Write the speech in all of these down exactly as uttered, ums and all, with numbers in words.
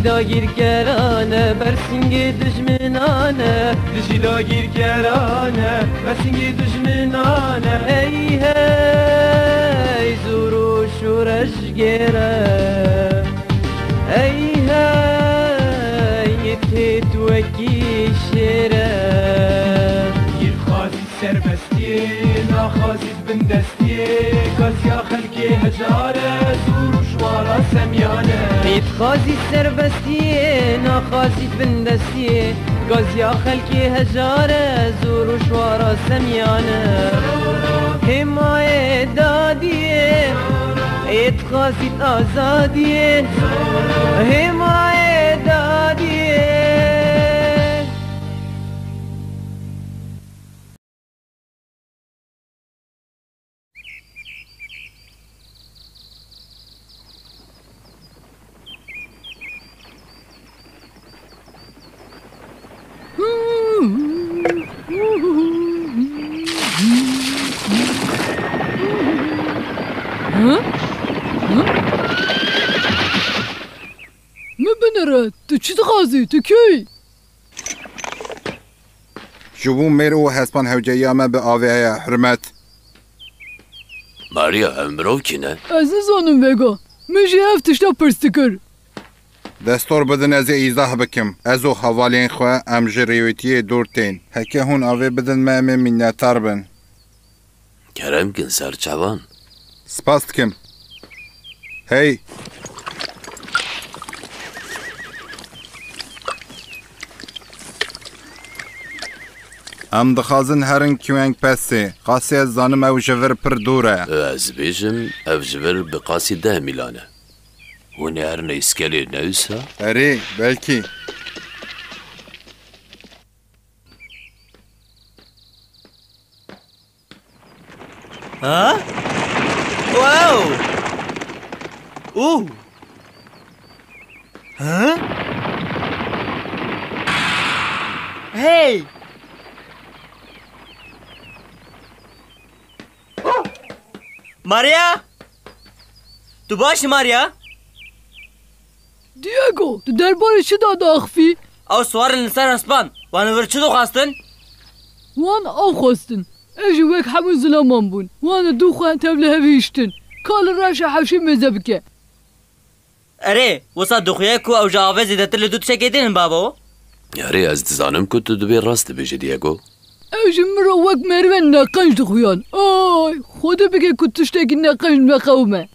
Dagîrkerane, bersîngê dijminane. Dijî dagîrkerane, bersîngê dijminane. Ey hey, zor û şoreş gêre. Ey hey, yê têt wekî şêre. Yê dixwazî serbestiyê, naxwazî bindestiyê, gaziya xelkê hejar e, zor û şwara semyan e. Yê dixwazî serbestiyê, naxwazî bindestiyê, gaziya xelkê hejar e, zor û şwara semyan e. Hêmayê dadiyê, yê dixwazî azadiyê, hêmayê dadiyê. Hı? Hı? Min binêre, tu çi dixwazî? Tu kê yî? Ji bo mêr û hespan hewceyiya me bi avê heye, hurmet. Maria, ev mirov kî ne? Ez nizanim Vega. Min jî ev tişta pirs dikir. Destor bidin ez ê îzah bikim. Ez û hevalên xwe em ji rêwîtiyê dûr tên. Heke hûn avê bidin me, em ê minnetdar bin. Kerem kin ser çavan. Spas dikim. Hey! Em dixwazin herin Kueng Pesê. Qasî ez zanim ew ji vir pir dûr e. Ez bêjim, ev ji vir bi qasî deh mîlan e. Hûn ê herine îskelê, ne wisa? Erê, belkî. Ha? Wow! Uh! Ha? Hey! Maria! Tu baş î, Maria? Diego, tu derbarê çi de diaxivî? Ew siwar in li ser hespan. Wan li vir çi dixwestin? Wan av xwestin. Ev jî wek hemû zilaman bûn. Wan li dû xwe tevlihevî hiştin. Ka li reşa hewşê mêze bike. Erê, wisa dixuye ku ew ji avê zêdetir li dû tiştekê dîn in, bavo? Erê, ez dizanim ku tu dibê rast dibêjî, Diego. Ew ji min re wek merivên neqenc dixuyan. Ay, Xwedê bike ku tiştekî neqenc neqewime.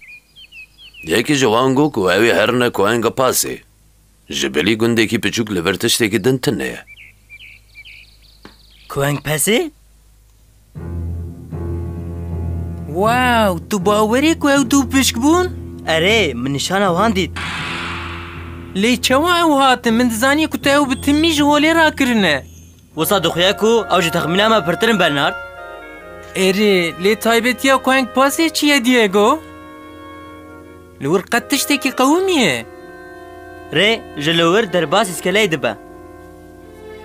Yekî ji wan got ku ew ê herine Kuenga Pasê. Ji bilî gundekî piçûk li vir tiştekî din tune ye. Kueng Pesê? Wow, tu bawer î ku ew dû pişk bûn? Erê, min nîşana wan dît. Lê çawa ew hatin? Min dizanî ku te ew bi timî ji holê rakirine. Wisa dixuye ku ew ji texmîna me pirtir in, Bernard. Erê, lê taybetiya Kueng Pasê çi ye, Diego? Li wir qet tiştekî qewimiye? Rê ji li wir derbasî skeleyê dibe.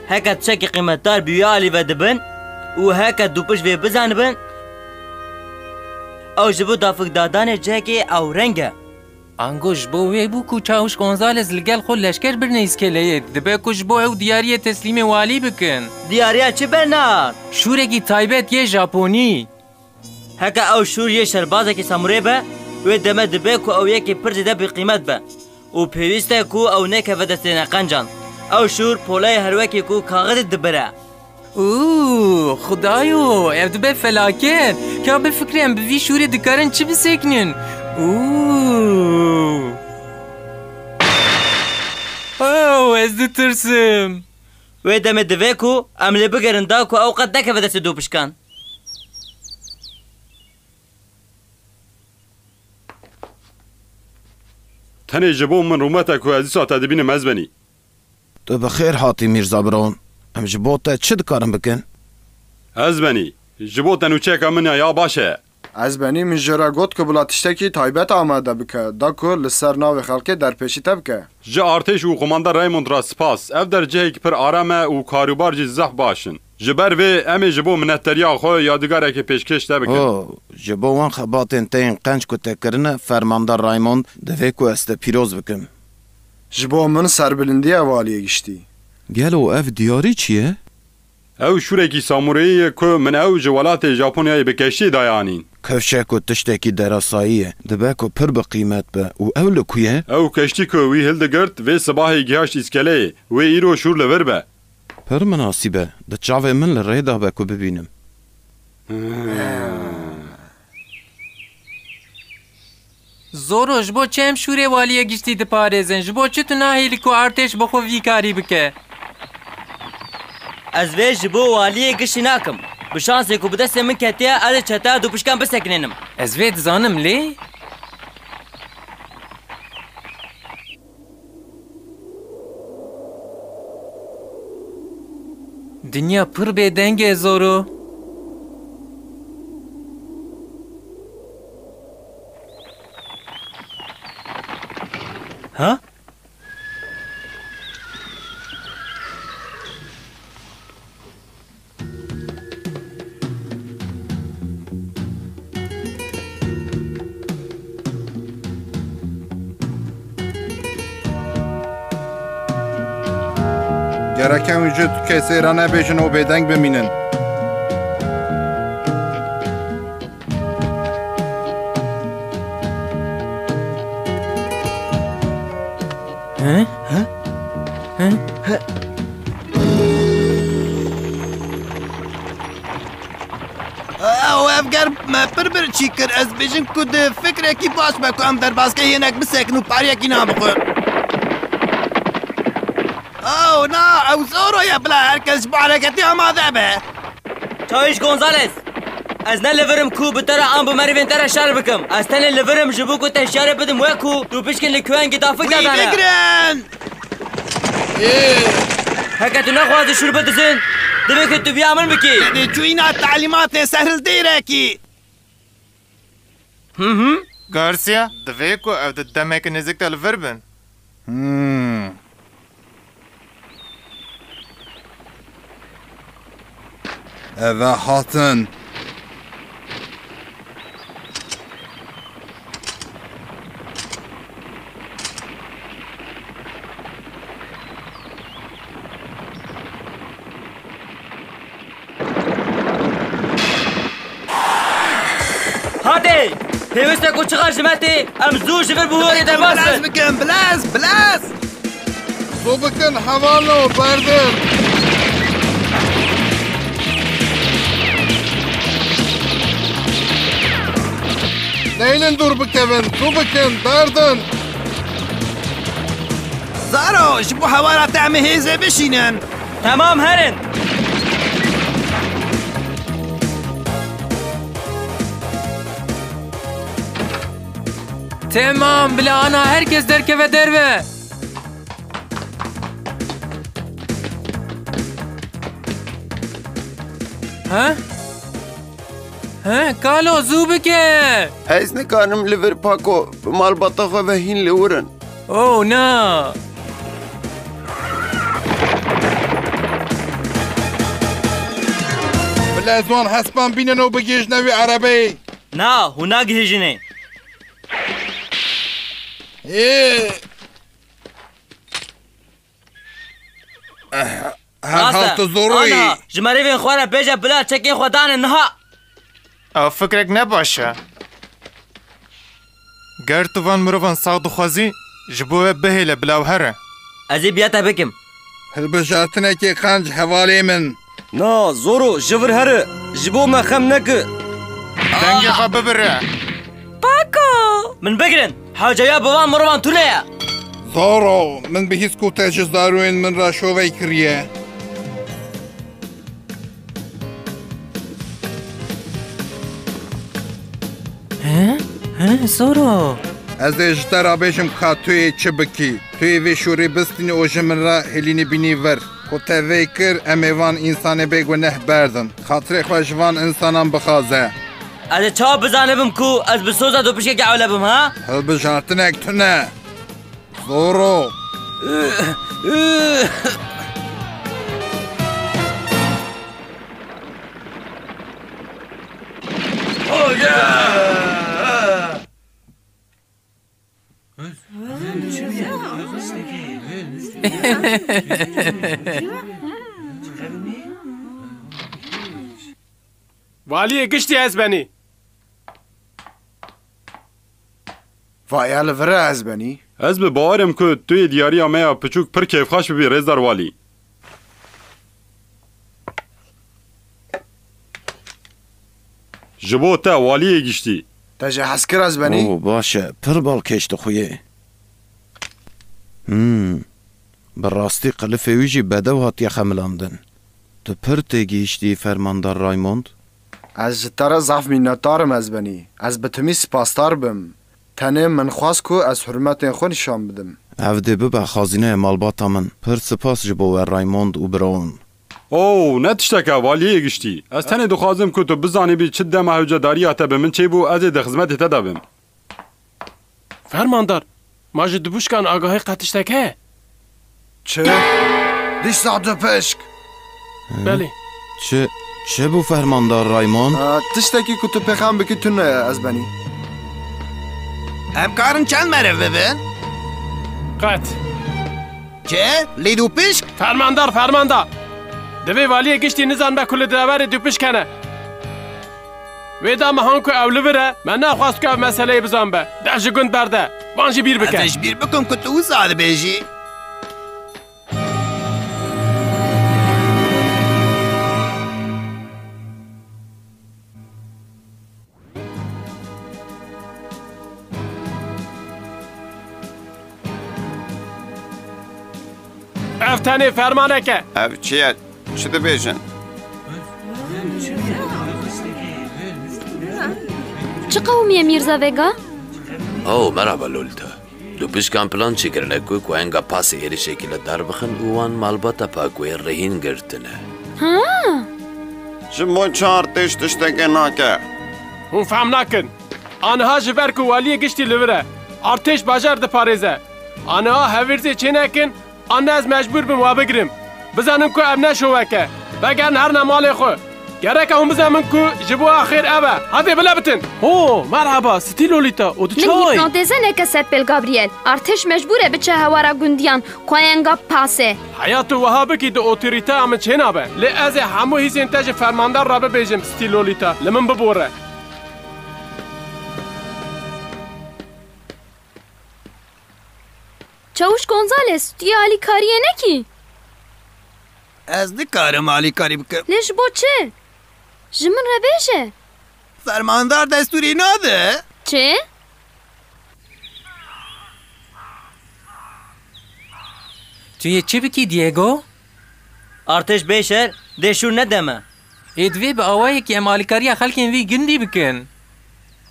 Heke tiştekî qîmetdar bi wî alî ve dibin û heke dûpişt vê bizanibin, ew ji bo dafikdadanê cihekê ewreng e. Ango ji bo wê bû ku Çawiş Gonzales li gel xwe leşker birine îskeleyê, dibe ku ji bo ew diyariyê teslîmê walî bikin. Diyariya çi, Bernard? Şûrekî taybet yê Japonî. Heke ew şûr yê şerbazekî samurê be, wê demê dibe ku ew yekê pir zêde bîqîmet be û pêwîst e ku ew nekeve destê neqencan. Ew şûr poleyê herwekî ku kaxizê dibire. Û, Xudayo, ev dibe felaket. Ka bifikirin, bi vî şûrê dikarin çi bisekinin? Û. Oh, ez ditirsim. Wê demê divê ku em lê bigerin da ku ew qet nekeve destê dûpişkan. Tenê ji bo min rûmet e ku ez dîsa te dibînim, Ezbenî. Tu bi xêr hatî, Mîrza Brown. Em ji bo te çi dikarin bikin? Ezbenî, ji bo te nûçeyeka min ya, ya baş e. Ezbenî, min jê re got ku bila tiştekî taybet amade bike, da ku li ser navê xelkê derpêşî te bike. Ji artêş û Komandar Raymond re spas. Ev der cihekî pir aram e û karûbar jî zehf baş in. Ji ber vê em ê ji bo mineteriya xwe yadigarekê pêşkêş te bikin. Oh, ji bo wan xebatên te yên qenc ku te kirine, Fermandar Raymond, divê ku ez te pîroz bikim. Ji bo min serbilindiye valiyê giştî. Gelo ev diyarî çi ye? Ew şûrekî samurayî ye ku min ew ji welatê Japonyayê bi keştiyê daye anîn. Kifşek û tiştekî derasayî ye. Dibe ku pir bi qîmet be. Û ew li ku ye? Ew keştî ku wî hildigirt, vê sibahê gihaşt îskeleyê. Wê îro şûr li vir be. Pir minasîb e. Di çavê min li rê de be ku bibînim. Zoro, ji bo çi em şûrê waliyê giştî diparêzin? Ji bo çi tu nahêlî ku artêş bi xwe vî karî bike? Ez vê ji bo waliyê giştî nakim. Bi şansê ku bi destê min ketiye, ez ê çeteya dûpişkan bisekinînim. Ez vê dizanim, lê Dinya pir bêdeng e, Zoro. Ha? Gerek e hûn ji kesê re nebêjin û bêdeng bimînin. He? He? He? Ew, ev ger me pir birçî kir. Ez bêjim ku di fikrekî baş be ku em derbasgehê hinek bisekin û pariyekî nabixwin. Ew, na, ew Zoro ye, bila her kes ji bo hereketê amade be. Çawîş Gonzales, ez ne li vir im ku bi te re an bi merivên te re şer bikim. Ez tenê li vir im ji bo ku te hişyarî bidim we ku tu pişkin li kuyen gidafik de dane. Bigirin! Ê! Heke tu nexwazî şûr bidizin, divê ku tu viya min bikî. Dê çûyîna talîmatê ser hildêrekî. Hı hı. Garcia, divê ku ew di demeke nêzik de li vir bin. Hmm. Eve hatin. Hadi! Pêwist e ku çiqas ji me tê, em zû ji vir bihurê derbas bin. Bilez bikin, bilez, bilez! Zû bikin, hevalno, berdin! Neynin dûr bikevin, zû bikin, berdin! Zaro, ji bo hewara te em ê hêzê bişînin. Temam, herin. Temam, bila ana her kes derkeve derve. Ha? He, kalo, zû bike! Ez nikarim li vir Pako, bi malbata xwe ve hîn li wir in. Oh, na! Bila ez wan hespan bînin û bigihîjne wî erebeyê. Na, hûn nagihîjînê. Ê! Her hal tu Zoroyî. Rast e. Ji merivên xwe re bêje bila çekên xwe dane niha. Ew fikrek ne baş e. Ger tu van mirovan sax dixwazî, ji bo we bihêle bila ew here. Ez ê biya te bikim. Hilbijartinekê qenc hevalê min. Na, Zoro, ji vir here. Ji bo me xem neke. Dengê xwe bibire. Pako! Min bigirin! Hewceya bi van mirovan tune ye! Zoro, min bihîst ku te ji zarûyên min re şovey kiriye. He? He, Zoro? Ez ê ji te re bêjim ka tu yê çi bikî. Tu yê vê şûrê bistînî û ji min re hilînî bînî vir. Ku te vê kir, em ê van însanê bêguneh berdin. Xatirê xwe ji van însanan bixwaze. Ez ê çawa bizanibim ku ez bi soza dopişkekê ewle bim, ha? Hilbijartinek tune. Zoro. Valiyê giştî ez benî. Va ya li vir e ez benî. Ez bi bawer im ku tu yê diyariya me ya piçûk pir kêfxweş bibî, rêzdar walî. Ji bo te, waliyê giştî. Te jê hez kir ez benî? Oo, baş e, pir balkêş dixuyê. Hmm. Bi rastî qilifê wî jî bedew hatiye xemilandin. Tu pir têgihiştî, Fermandar Raymond. Ez ji te re zaf mînetdar im ez benî. Ez bi timî spasdar bim. Tenê min xwest ku ez hurmetên xwe nîşan bidim. Ev dê bibe xazîneya malbata min. Pir spas ji bo we Raymond û bira wan. Oh, ne tiştek e, valiyê giştî. Ez tenê dixwazim ku tu bizanibî çi dema hewcedariya te bi min çêbû, ez ê di xizmetê te de bim. Fermandar, ma ji dubişkan agahî qet tiştek heye? Çi? Dîsa dubişk? Belê. Çi, çi bû Fermandar Raymond? Aa, tiştekî ku tu pêxem bikî tune ye ez benî. Em karin çend meriv bibin? Qet. Çi? Lê dubişk? Fermandar, fermandar! Divê valiyê giştî nizanbe ku li deverê dubişk hene. Wê da me han ku ew li vir e, me naxwest ku ev meseleyê bizanbe. De ji gund berde. Van jî bîr bike. Ez ê ji bîr bikim ku tu wisa dibêjî. Ev tenê fermanek e. Ev çi ye? Çi dibêjin? Çi qewimiye Mîrza Vega? Oh, merhaba Lolita. Dûpişkan plan çêkirine ku kuenga pasê êrişekî li dar bixin û wan malbata Pakoyê rehîn girtine. Ha! Ji bo çi artêş tiştekê nake? Hûn fehm nakin. Aniha ji ber ku waliyê giştî li vir e, artêş bajar diparêze. Aniha hevîrzê çê nekin, an ez mecbûr bim we bigirim. Bizanin ku ev ne şovek e. Vegerin herine malê xwe. Gereke hûn bizanin ku ji bo axêr ev e. Hadê bila bitin. Ho, merhaba, stî Lolita, û tu çawa yî? Min hîpnotêze neke Serpêl Gabriel. Artêş mecbûr e biçe hewara gundiyan, kuenga pasê. Heya tu wiha bikî di otorîteya min çênabe. Lê ez ê hemû hîsên te ji fermandar re bibêjim, stî Lolita. Li min bibore. Çawiş Gonzales, tu yê alîkariyê nekî? Ez nikarim alîkarî bikim. Lê ji bo çi? Ji min re bêje. Fermandar destûrî nade. Çi? Tu yê çi bikî, Diego? Artêş bê şer, dê şûr nede me. Ê divê bi awayekî em alîkariya xelkên vî gundî bikin.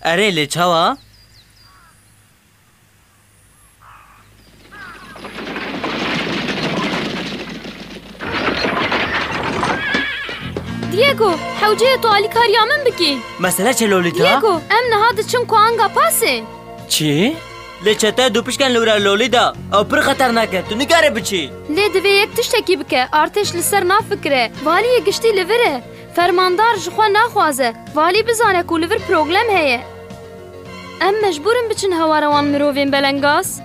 Erê, lê çawa? Diego, hewce ye tu alîkariya min bikî. Mesele çi, Lolita? Diego, em niha diçin kuanga pasê. Çi? Lê çeteyê dûpişkan li wir e, Lolita. Ew pir xeternak e. Tu nikarî biçî. Lê divê yek tiştekî bike. Artêş li ser nafikire. Valiyê giştî li vir e. Fermandar ji xwe naxwaze valî bizane ku li vir problem heye. Em mecbûr in biçin hewara wan mirovên belengaz.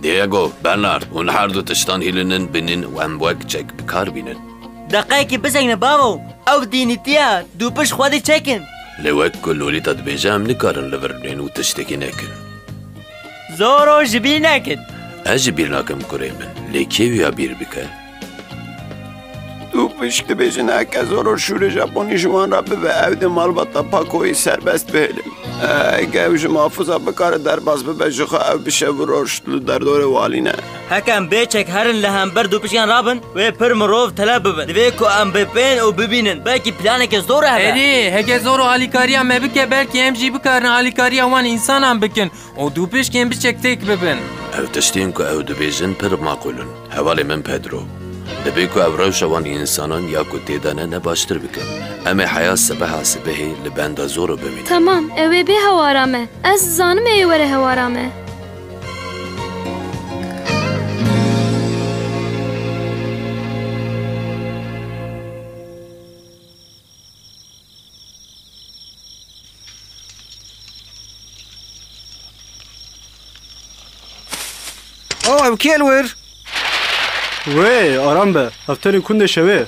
Diego, Bernard, hûn her du tiştan hîlinin binîn û em wek çek bi kar bînin. Deqeyekî bisekine bavo, ew dînîtiya dûpiş xwedî çekin. Lê wek ku Lolita dibêje, em nikarin li vir binên û tiştekî nekin. Zoro ji bîr nekin. Ez ji bîr nakim kurê min, lê kê wîya bîr bike? Tu pişk dibêjin, heke Zoro şûrê Japonî ji wan re bibe, ew dê malbata Pakoyî serbest bihêlin. Heke ew ji mafiza bikare derbas bibe, ji xwe ew bi şev û roj li derdorê walî ne. Heke em bê çek herin li hember dûpişkan rabin, wê pir mirov tele bibin. Divê ku em bê bên û bibînin, belkî planeke Zoro hebe. Erê, heke Zoro alîkariya me bike, belkî em jî bikarin alîkariya wan însanan bikin. Û dûpişkên biçek têk bibin. Ew tiştên ku ew dibêjin pir maqûl in. Hevalê min Pedro. Divê ku ew rewşa wan însanan ya ku tê de ne, ne baştir bikin. Em ê heya sibeha sibehê li benda Zoro bimînin. Temam, ew ê bê hewara me. Ez dizanim ê were hewara me. Oh, ew kê li wir? Wê, aram be. Ev tenê kundê şevê.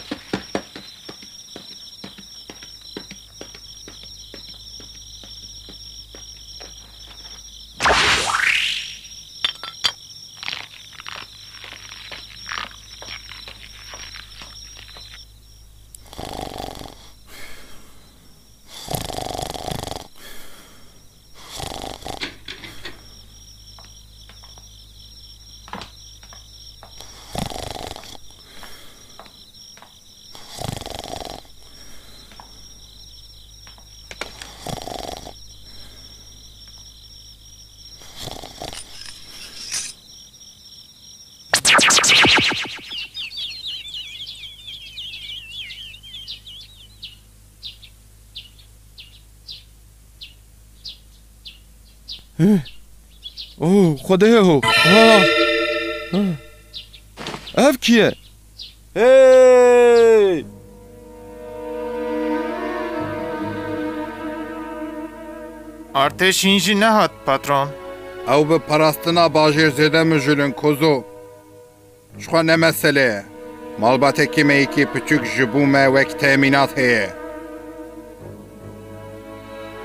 Oh, Xwedê ho. Ha. Ha. Ev kî ye? Hey! Artêş hîn jî nehat, patron. Ew bi parastina bajêr zêde mijûl in, kozo. Ji xwe ne mesele ye. Malbatekî me yekî piçûk ji bo me wek temînat heye.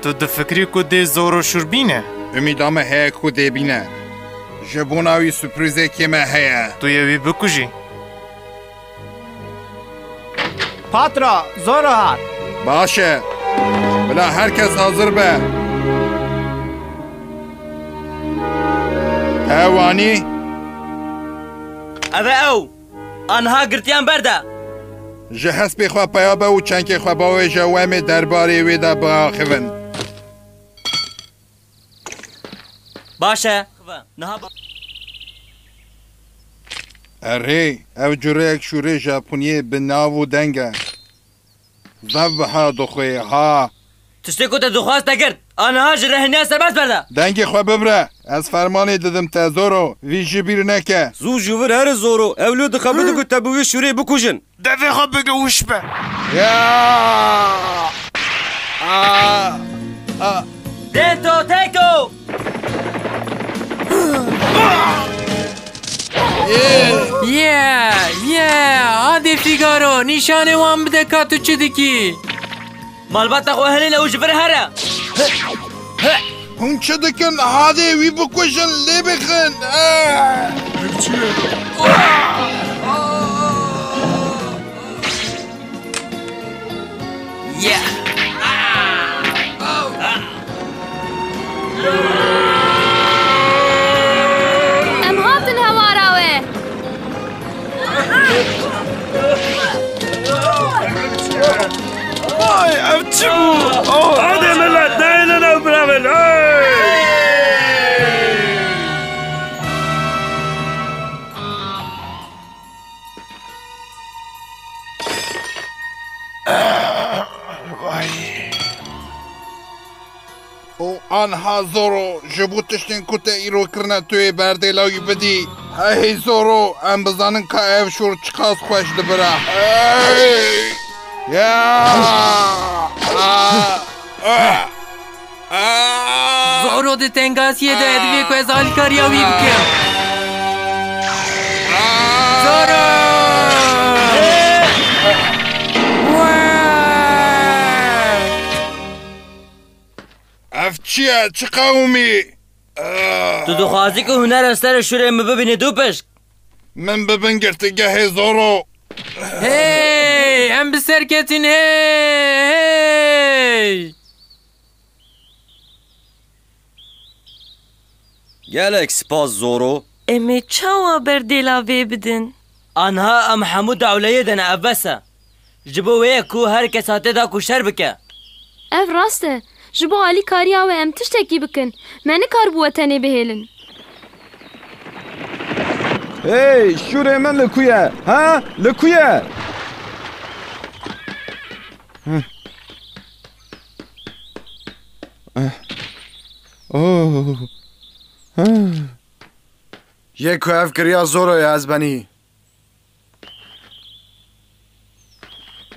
Tu difikrî ku dê Zoro şûr bîne? Umîda me heye ku dê bîne. Ji bona wî surprîzekê me heye. Tu yê wî bikujî? Patro, Zoro hat. Baş e. Bila her kes hazir be. Te wanî? Ev e ew. Aniha girtiyan berde. Ji hespê xwe peya be û çenkê xwe bawêje û em ê derbarê wê de biaxivin. Baş e. Niha ba- Erê, ev cureyek şûrê Japoniyê bi nav û deng e. Zev biha dixwê, ha. Tiştê ku te dixwest te girt. Aniha ji rehiniya serbest berde. Dengê xwe bibire. Ez fermanê didim te, Zoro. Vî ji bîr neke. Zû ji vir here, Zoro. Ew li dixebite ku te bi wî şûrê bikujin. Devê xwe bige û şibe. Ya! A! A! Dento Teko! Ye! Ye! Hadê fîgaro, nîşanê wan bide ka tu çi dikî. Malbata xwe hilîne û ji vir here. Hûn çi dikin? Hadê wî bikujin, lê bixin. Ah! Em hatin hewara we. Vay, ev çi bû? Oh, hadi millet, neynin ew biravin, hey! Vay. Û anha Zoro, ji bo tiştên ku te îro kirine tu yê berdêla wî bidî. Hey Zoro, em bizanin ka ev şûr çiqas xweş dibira. Hey! Ya! Ah! Ah! Ah! Zoro di tengasiyê de ye, divê ku ez alîkariya wî bikim. Ah! Zoro! Ev çi ye? Çi qewimî? Tu dixwazî ku huner ez serê şûrê min bibînî dû pişk? Min bibin girtîgehê Zoro. Hey! Em bi ser ketin, hey! Hey! Gelek spas Zoro. Em ê çawa berdêla vê bidin? Anha em hemû di ewleyê de ne, ev bes e. Ji bo wê ye ku her kes hate da ku şer bike. Ev rast e. Ji bo alîkariya we em tiştekî bikin. Me nikaribû we tenê bihêlin. Hey, şûrê min li ku ye? Ha? Li ku ye? Heh. Eh. Oh. Heh. Yê ku ev kiriya Zoro ye, ez benî.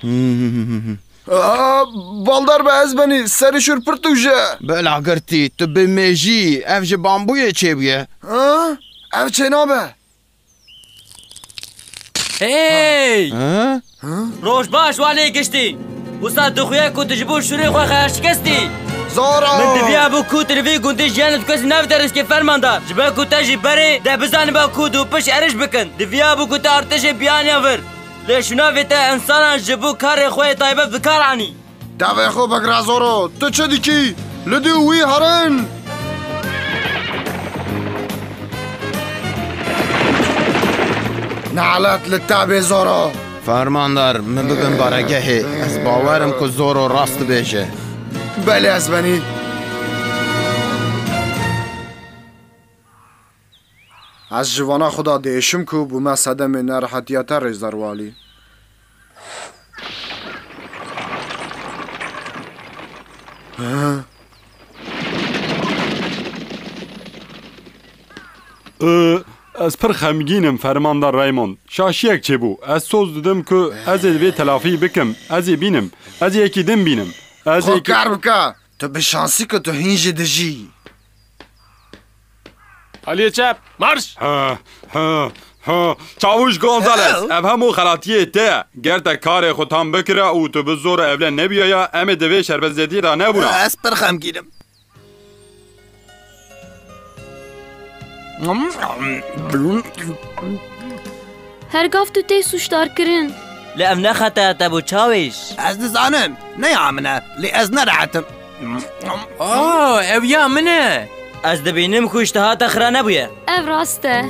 Hmm. Aa, baldar be, ez benî, serî şûr pir tûj e. Bela girtî, tu bi mêjî, ev ji bambûyê çêbûye. Ha? Ev çênabe. Hey! Ha? Roj baş, walê giştî. Wisa dixuye ku tu ji bo şûrê xwe xeya şikestî. Zoro! Min diviya bû ku tu li vî gundî jiyanê tu kesî navite riskê, fermandar. Ji ber ku te jî berê, de bizanibe ku dû piş êriş bikin. Diviya bû ku te artêşê biyaniya vir. Lê şûna vê te însanan ji bo karê xwe yê taybet bi kar anî. Devê xwe bigire Zoro, tu çi dikî? Li dû wî herin! Nalet li te bê Zoro! Fermandar, min bibin baregehê. Ez bawer im ku Zoro rast dibêje. Belê ez benî. Ez ji vana xwe de diêşim ku bûme sedemê nerehetiya te, rêzdar walî. Ha? Ee, Ez pir xemgîn im, Fermandar Raymond. Şaşiyek çêbû. Ez soz didim ku ez ê vê telafî bikim. Ez ê bînim. Ez ê yekî din bînim. Ez ê Xwe yekî kar bike. Tu bi şansî ku tu hîn jî dijî. Aliyê çep, marş! Ha, ha, ha. Çavuş Gonzales, Ew? Ev hemû xelatiyê te ye. Ger te karê xwe tam bikira û tu bi zor evle nebiyaya, em ê di vê şerbezêtiyê de nebûna. Ez pir xemgîn im. Her gav tu tê sûcdarkirin. Lê ev ne xetaya te bû, çawîş. Ez dizanim, ne ya min e, lê ez nerehet im. Oh, ev ya min e. Ez dibînim ku îştiha te xira nebûye. Ev rast e.